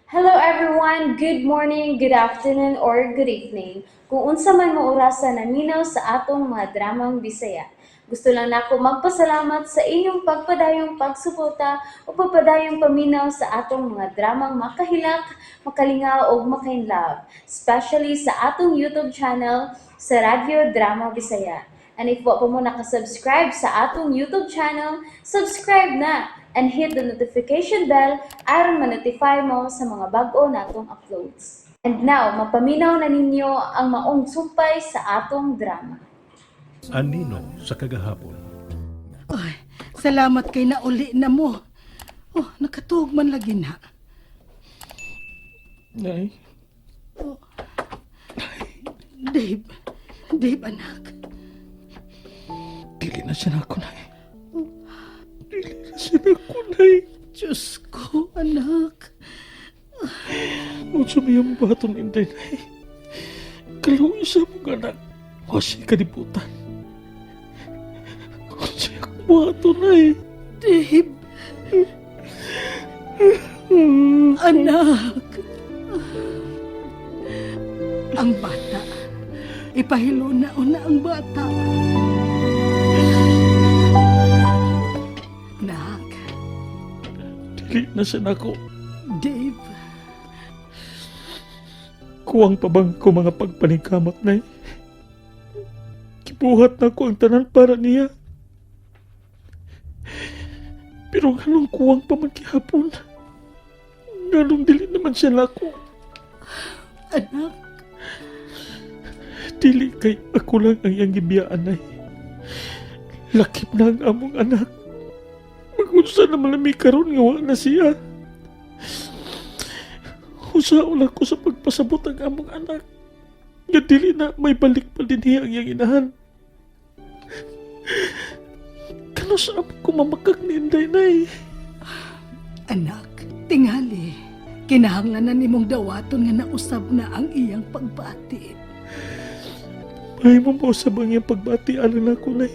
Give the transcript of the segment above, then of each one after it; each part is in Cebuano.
Hello everyone! Good morning, good afternoon, or good evening. Kung unsa man mo orasa naminaw sa atong mga dramang Bisaya. Gusto lang nako magpasalamat sa inyong pagpadayong pagsuporta o pagpadayong paminaw sa atong mga dramang makahilak, makalingaw ug makainlove, especially sa atong YouTube channel sa Radyo Drama Bisaya. And if wa pa mo nakasubscribe sa atong YouTube channel, subscribe na and hit the notification bell aron ma-notify mo sa mga bag-o natong uploads. And now, mapaminaw na ninyo ang maong sumpay sa atong drama. Anino sa kagahapon. Ay, salamat kay nauli na mo. Oh, nakatuog man lagi na. Nay, Dave, Dave anak. Dili na siya nako, Nay. Dili na siya nako, Nay. Diyos ko, anak. Unsa may ang baton, Inday, Nay? Kaluoy sa mong anak. Wa siya kalibutan. Unsa akong buhaton, Nay? Dave. Anak. Ang bata. Ipahilo na una ang bata. Nak, Dili na siya nako. Dave. Kuwang pa bang ko mga pagpaningkamot, Nay? Gibuhat na ko ang tanan para niya. Pero nganong kuwang pa man gihapon? Nganong dili naman siya nako? Anak, Dili kay ako lang ang iyang gibiyaan, Nay. Lakip na ang among anak. Magunsa na malami karon nga wa na siya. Usa lang ko sa pagpasabot ang among anak. Nga dili na may balik pa din ang iyang inahan. Kano sa amo ko mamakak ni Inday, Nay? Anak, tingali. Kinahanglan na nimong dawaton nga nausab na ang iyang pagbati. May mausab ang iyang pagbati alang nako, Nay.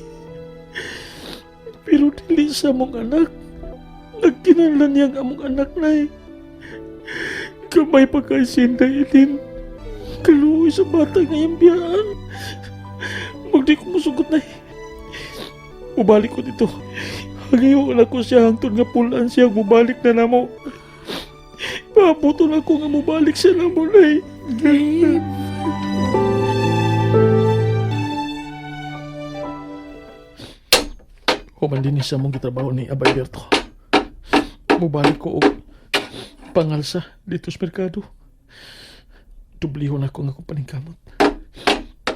Pero dili sa among anak. Nagkinahanglan niya ang among anak, Nay. Gamay pa kay si Inday Eileen. Kaluoy sa bata nga iyang biyaan. Magdi ko musugot, Nay. Mubalik ko dito. Hangiyon ako siya hangtod nga pulaan siya. Mubalik na namo. Pabuto na ko nga mubalik siya namo, Nay. Dave. Human din sa mong gitrabaho ni Abay Berto. Mubalik ko og pangalsa dito sa merkado. Dublihon ako nga akong paningkamot.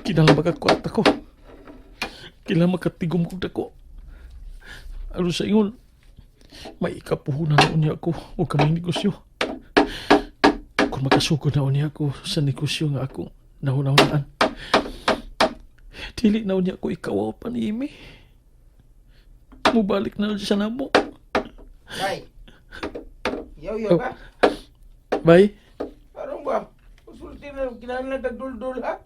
Kinahanglan makakwarta ko. Kinahanglan makatigom kog dako. Aron sa ingon, may ikapuhunan na unya ako o kaming negosyo. Kung makasugod na unya ako sa negosyo nga ako nahuna-hunaan. Dili na unya ko ikawaw pa ni Amy. Mubalik na lang siya na mo. Bay. Yaw yaw Oh. ka. Bay, Parang ba? Usulti na kinahanglan kag duldul ha.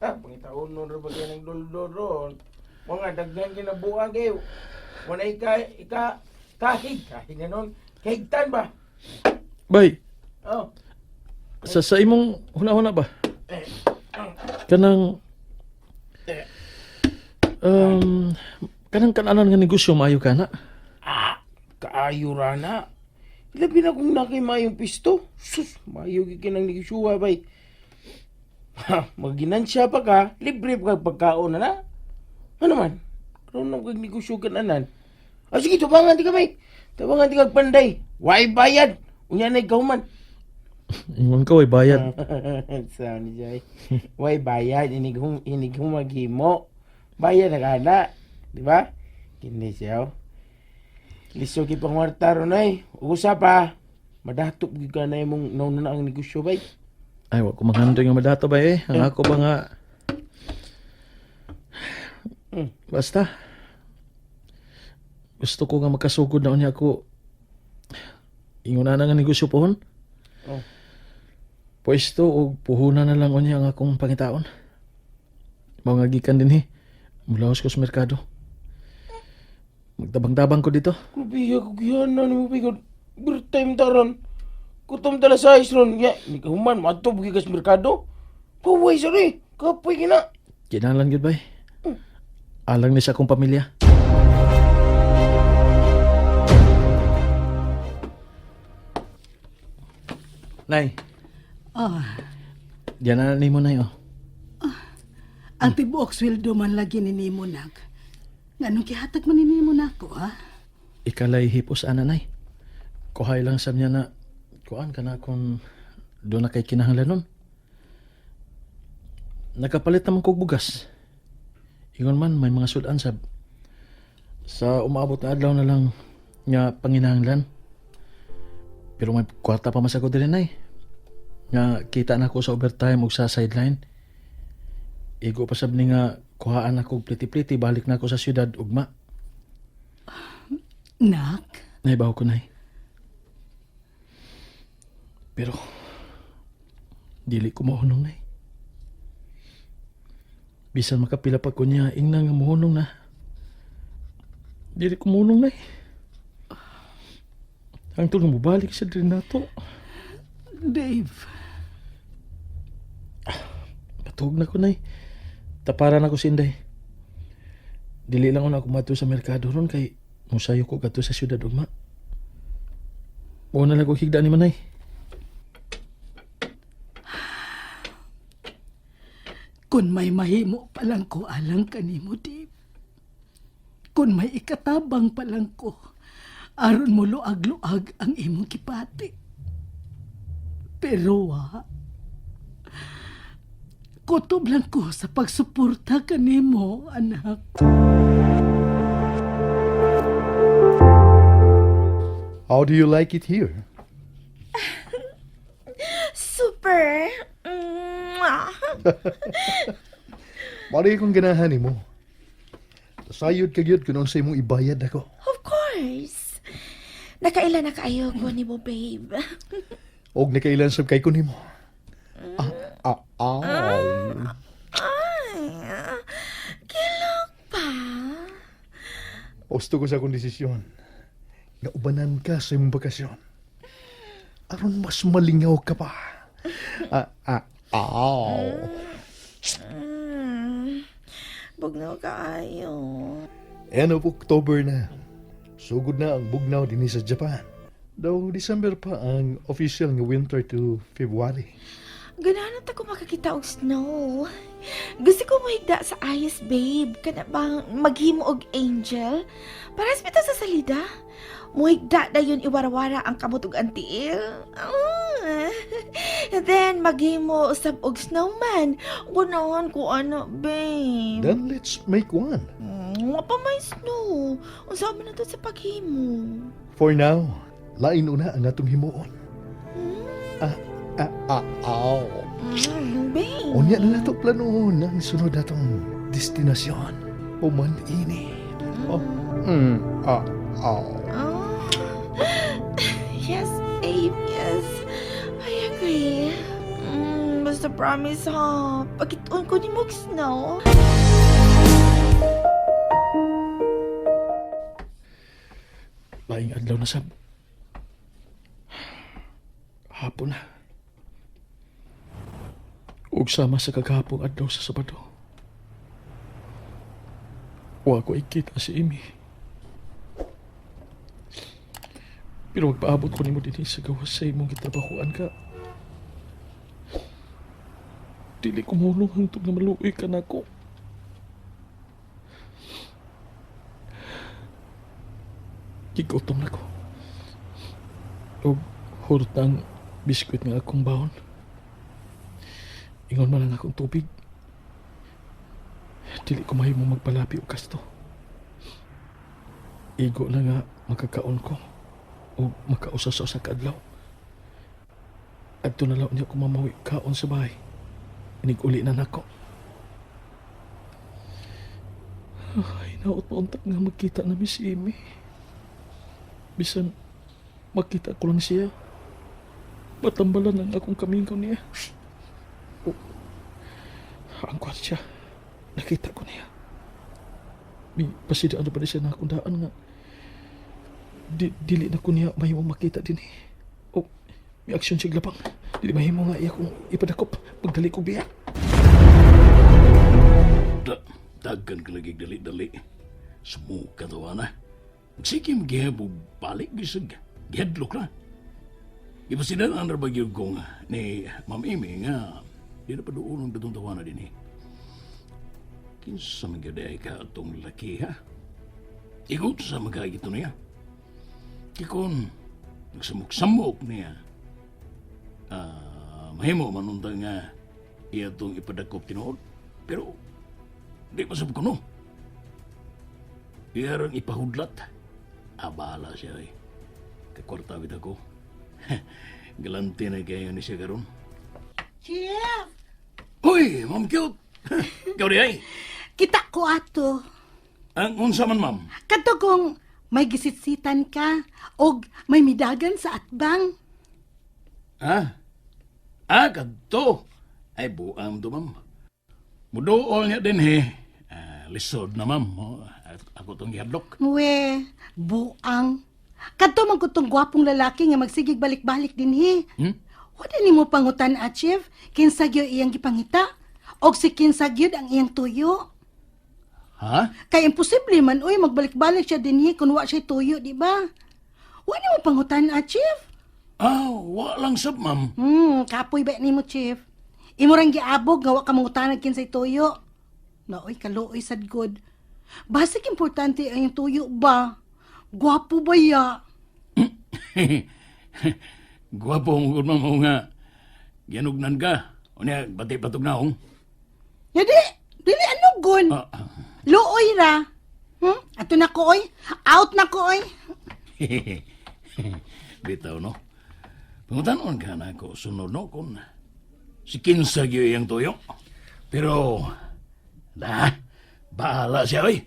Ha, pangitaon nun ra ba kayo ng duldul ron? Mga daghan kinabuang kayo. Wala ika ika kahig kahig na nun. Kahigtan ba? Bay, Oh. sa imong huna-huna ba? Kanang kanang kananan nga negosyo maayo ka na. Ah, kaayo ra na. Ilabi na kung nakay mayong pisto. Sus, mayo gyud kinang negosyo bay. Ha, maginansya pa ka, libre pa kag pagkaon na na. Ano man? Karon na kag negosyo kananan. Ah, sige, tubangan di ka bay. Tubangan di kag panday. Why bayad? Unya na ikaw man. Ingon ka way bayad. Sabi ni Jai. Why bayad? Inig hum, inig humaghimo. Bayad na kana. Di ba? Kini siya. Oh. Lisod kay pangwarta ron ay. Usa pa. Madatop gyud ka na imong nauna na ang negosyo bay. Ay, wa ko manghandoy nga madato bay eh. Ang ako ba nga Basta gusto ko nga makasugod na unya ako ingon na nga negosyo pohon. Oh. Pwesto og puhunan na lang unya ang akong pangitaon. Mao nga gikan dinhi. Mulaos ko sa merkado. Magtabang-tabang ko dito. Grabe ako gihana ni mo bigod. Birth time taron. Kutom tala sa ice ron. Ya, ni kahuman, mato bugi kas merkado. Kaway sa rin. Kapoy kina. Kinahanglan gyud bay. Alang ni sa akong pamilya. Nay, Ah, diyan na nimo nay oh. ang tibuok sweldo man lagi ni nimo nak. Nganong gihatag man ni nimo nako, ha? Ikalay hipos ana nay. Kuhay lang sa niya na kuan ka na kung doon na kay kinahanglan nun. Nakapalit naman kog bugas. Ingon man may mga sudan sab. Sa umaabot na adlaw na lang nga panginahanglan. Pero may kwarta pa masagod din nay. Nga kita na ko sa overtime ug sa sideline. Igo pa sab ni nga kuhaan ako og pliti-pliti balik na ako sa syudad ugma. Nak, Naibaw ko, Nay. Pero, dili ko mahunong, Nay. Bisan makapila pa ko niya, ingna nga mohunong na. Dili ko mohunong, Nay. Ang tulong mobalik sa diri nato. Dave, Patuog na ko, Nay. Taparan ako si Inday. Dili lang ako na sa merkado ron kay musayo ko kadto sa syudad ugma. Mao na lang ko higda ni Manay. kung may mahimo pa lang ko alang kanimo, Dave. Kung may ikatabang pa lang ko, aron mo luag-luag ang imong kipati. Pero wa, kutob lang ko sa pagsuporta kanimo, anak. How do you like it here? Super! Mwah! Mali kong ganahan nimo. Sayod ka gyud kun unsay imong ibayad ako. Of course! Nakaila na kaayo ko ni mo, babe. Og nakailan sab kay ko nimo. Ah, ah, ah. Ay, kilok pa. Gusto ko sa akong desisyon. Nga ubanan ka sa imong bakasyon. Aron mas malingaw ka pa. Ah, ah, aw. Bugnaw kaayo. End of October na. Sugod na ang bugnaw dinhi sa Japan. Daw December pa ang official nga winter to February. Ganahan ta ko makakita og snow. Gusto ko mahigda sa ice, babe. Kana bang maghimo og angel? Paras bitaw sa salida. Muhigda dayon iwarawara ang kamot ug ang tiil. Ah. And then maghimo usab og snowman. Ganahan ko ana, babe. Then let's make one. Wa pa may snow. Unsa man na to sa paghimo? For now, lain una ang atong himuon. Ah, ah, ah, aw. Babe. Unya na nato planoon ang sunod natong destinasyon. Human ini. Oh, ah, aw. Oh. Yes, babe, yes. I agree. Basta promise ha. Pagkituon ko ni Mox snow. Laing adlaw na sab. Hapon na. Ug sama sa kagahapong adlaw sa Sabado. Wa ko ikita si Amy. Pero magpaabot ko nimo dinhi sa gawas sa imong gitrabahoan ka. Dili ko mohulong hangtod nga maluoy ka nako. Gigutom na ko. Og hurot na ang biskwit nga akong baon. Ingon man ang akong tubig. Dili ko mahimo magpalabi og kasto. Igo na nga makakaon ko o makausa sa usa ka adlaw. Adto na lang niya ko mamawi kaon sa bahay. Inig-uli na nako. Ay, naot pauntak nga magkita na mi si Amy. Bisan makita ko lang siya. Batambalan ang akong kamingaw niya. O, ang kwan siya. Nakita ko niya. May pasidaan na pa rin siya na akong daan nga. Dili na ko niya may makita din eh. O, May aksyon siya labang. Dili mahimo nga iya kong ipadakop. Pagdali ko biya. Daghan ka lagi dali-dali. Sumuka to na. Sige, gihabo balik bisag. Gihadlok na. Ipasidan ang narbagyo kong ni Ma'am Amy nga di na paduolong datong tawana din eh. Kinsa man gyud ay ka atong laki ha? Ikaw sa magagito niya. Kikon, nagsamok-samok niya. Ah, mahimo man unta nga iya tong ipadakop tinuod. Pero di pa sab kuno. Iya rang ipahudlat. Abala siya eh. Kakwarta bit ako. Galante na kayo ni siya karon. Chief! Uy, Ma'am Cute! Ikaw di ay. Kita ko ato. Ang unsa man, ma'am? Kadto kung may gisitsitan ka og may midagan sa atbang. Ha? Ah, kadto. Ay, buang to, ma'am. Muduol niya din, he. Ah, lisod na, ma'am. Oh, ako tong gihadlok. We, buang. Kadto man ko tong gwapong lalaki nga magsigig balik-balik dinhi. Hmm? Wala nimo pangutan, ah, Chief. Kinsa gyud iyang gipangita? Og si kinsa gyud ang iyang tuyo? Ha? Kay imposible man uy magbalik-balik siya dinhi kung wa siya tuyo, di ba? Wa nimo pangutan, ah, Chief. Ah, wa lang sab, ma'am. Kapoy ba nimo, Chief? Imo rang giabog nga wa ka mangutanag kinsay tuyo. Naoy kaluoy sad good. Basig importante ang iyong tuyo ba? Gwapo ba ya? Gwapo mo gud, ma'am, oo nga. Gianugnan ka. O niya, bati patog na, oh. Dili, dili ano gun? Ah, Luoy ra. Ato na ko oy. Out na ko oy. Bitaw, no? Pangutanon ka na ako, sunod, no? Kung si Kinsa gyud iyang tuyo. Pero, na, bahala siya, oy.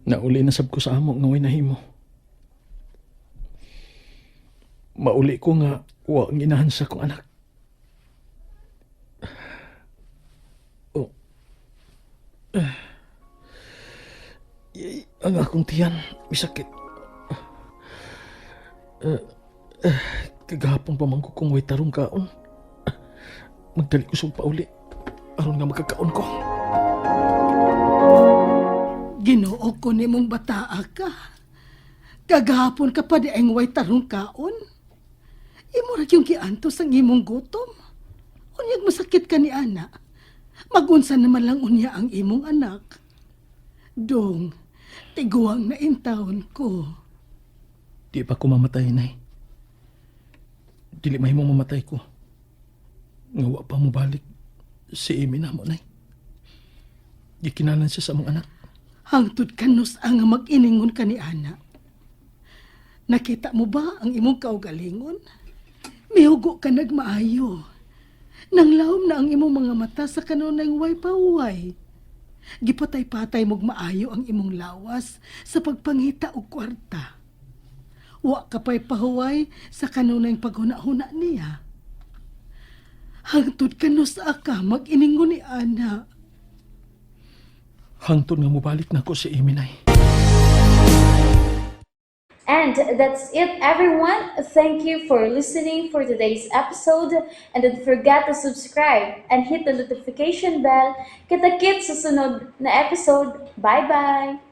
Nauli na sab ko sa amo nga way nahimo. Mauli ko nga wa ang inahan sa kong anak. Oh. Yay, ang akong tiyan, may sakit. Kagahapon pa man ko kung way tarong kaon. Magdali ko sa pauli. Aron nga magkakaon ko. Ginoo ko nimong bataa ka. Kagahapon ka pa di ang way tarong kaon. Imo ra yung giantos ang imong gutom. Unyag masakit ka ni ana. Magunsa naman lang unya ang imong anak. Dong, tiguang na intawon ko. Di pa ko mamatay, Nay. Dili mahimong mamatay ko. Nga wa pa mo balik si Amy na mo, Nay. Gikinalan siya sa among anak. Hangtod kanus ang mag-iningon ka ni ana. Nakita mo ba ang imong kaugalingon? Mihugo ka nagmaayo. Nanglawom na ang imong mga mata sa kanunay way paway. Gipatay-patay mog maayo ang imong lawas sa pagpangita og kwarta. Wa ka pa'y pahuway sa kanunay paghuna-huna niya. Hangtod kanus ka mag-iningon ni ana. Hangtod nga mobalik na ko si Amy, Nay. And that's it, everyone. Thank you for listening for today's episode. And don't forget to subscribe and hit the notification bell. Kita-kits sa sunod na episode. Bye-bye!